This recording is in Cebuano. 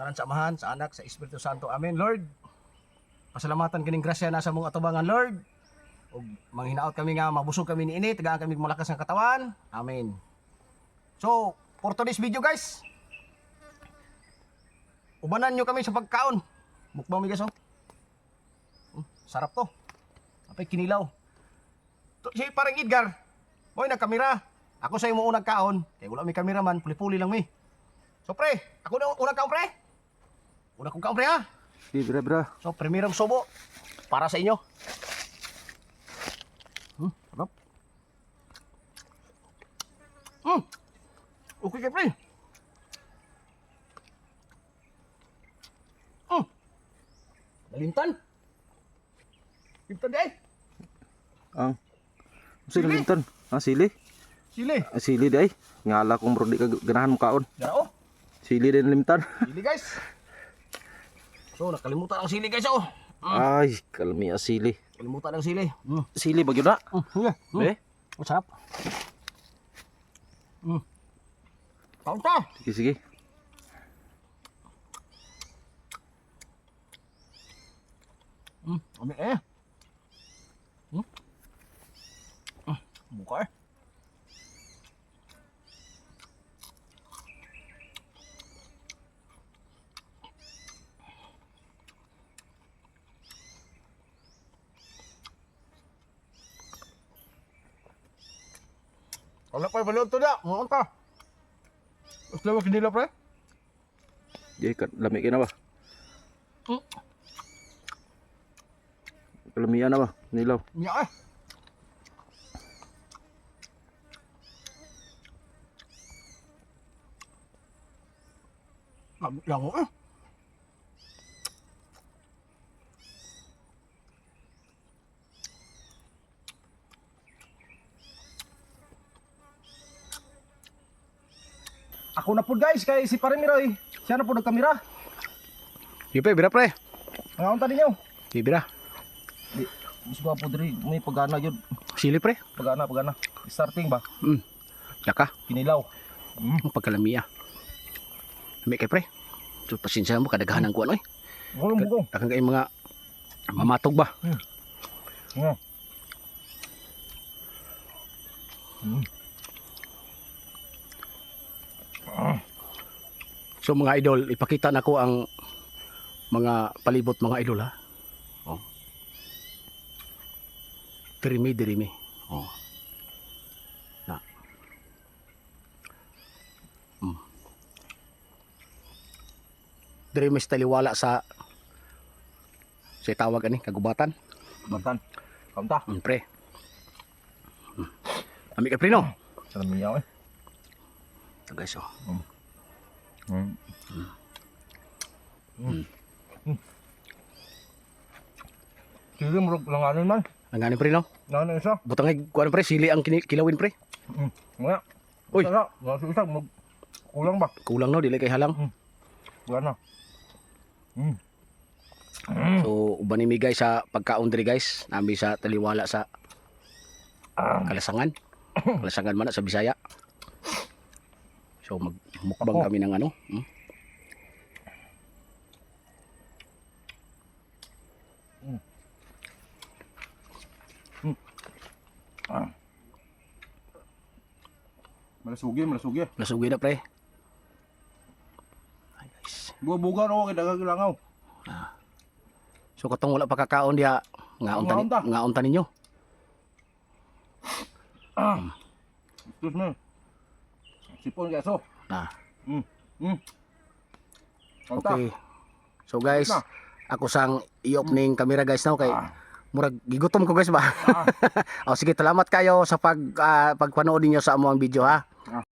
Ngalan sa Amahan, sa Anak, sa Espiritu Santo. Amen. Lord, pasalamatan kining grasya na sa mong atubangan, Lord. Ug manghinaot kami nga mabusog kami niini, tagaan kami malakas nga katawan. Amen. So, for today's video, guys, ubanan nyo kami sa pagkaon. Mukbang mi, guys, oh. Sarap to. Apay kinilaw. To, si parang Edgar, mo'y nagkamera. Ako sa imo unang kaon. Kay wala mi kameraman, puli-puli lang mi. So pre, ako na unang kaon, pre. Una kong kaon, pre, ha. Di bra bra. So primerong subo para sa inyo. Sarap. Okay kay pre. Nalimtan. Limtan di ay. Ang Sino limtan? Ah, sili. Sili. Ah, sili di ay. Ngala kong bro di ka ganahan mo kaon. Dara oh. Sili din limtan. Sili, guys. So nakalimutan ang sili, guys, oh. Ay, kalmi ah, sili. Kalimutan ang sili. Sili ba gyud na? Sige. Eh, Ang sarap. Kaon ta. sige sige. Ami eh. Buka eh. Wala pa balon to da. Muon ka. Gusto mo kinila, pre? Di ka lami kay na ba? Kalamian na ba? Nilaw. Nya eh. Lango eh. Ako na po, guys, kay si Paremiroy. Siya na po nagkamera. Sige pre, bira pre. Ang unta ninyo. Sige bira. Di, mas gwapo diri, may pagana yun. Sili, pre. Pagana, pagana. Starting ba? Laka. Kinilaw. Ang pagkalamia. Lami kay pre. So pasensya mo kadaghanan ko ano eh. Gulong bugong. Daghang kay mga mamatog ba? So mga idol, ipakita na ko ang mga palibot, mga idol, ha. Oh. Dirimi dirimi. Oh. Na. Dirimi sa taliwala sa tawag ani kagubatan. Batan. Kamta. Pre. Ami ka pre no. Kalamiyaw eh. Ito, guys, oh. Sili mo langanin man. Ang gani, pre, no. Langanin isa. Butang ay kuan, pre, sili ang kilawin, pre. Nga. Uy. Wala, wala sa isa mag kulang ba? Kulang no, dili kay halang. Wala na. So uban ni guys sa pagkaon diri, guys. Nami sa taliwala sa Kalasangan. Kalasangan man na sa Bisaya. So magmukbang Ako. kami ng ano. Malasugi, malasugi. Nasugi na, pre. Ay, guys. Buga-buga ro kay daghang langaw. So katong wala pa kakaon diha, ngaon ta Ngaon ta. ngaon ta ninyo. Excuse me. Sipon kay so. Na. Kamta. Okay. So guys, Na. ako sang i-opening camera, guys, now kay murag gigutom ko, guys, ba. Ah. O sige, salamat kayo sa pagpanood ninyo sa among video, ha.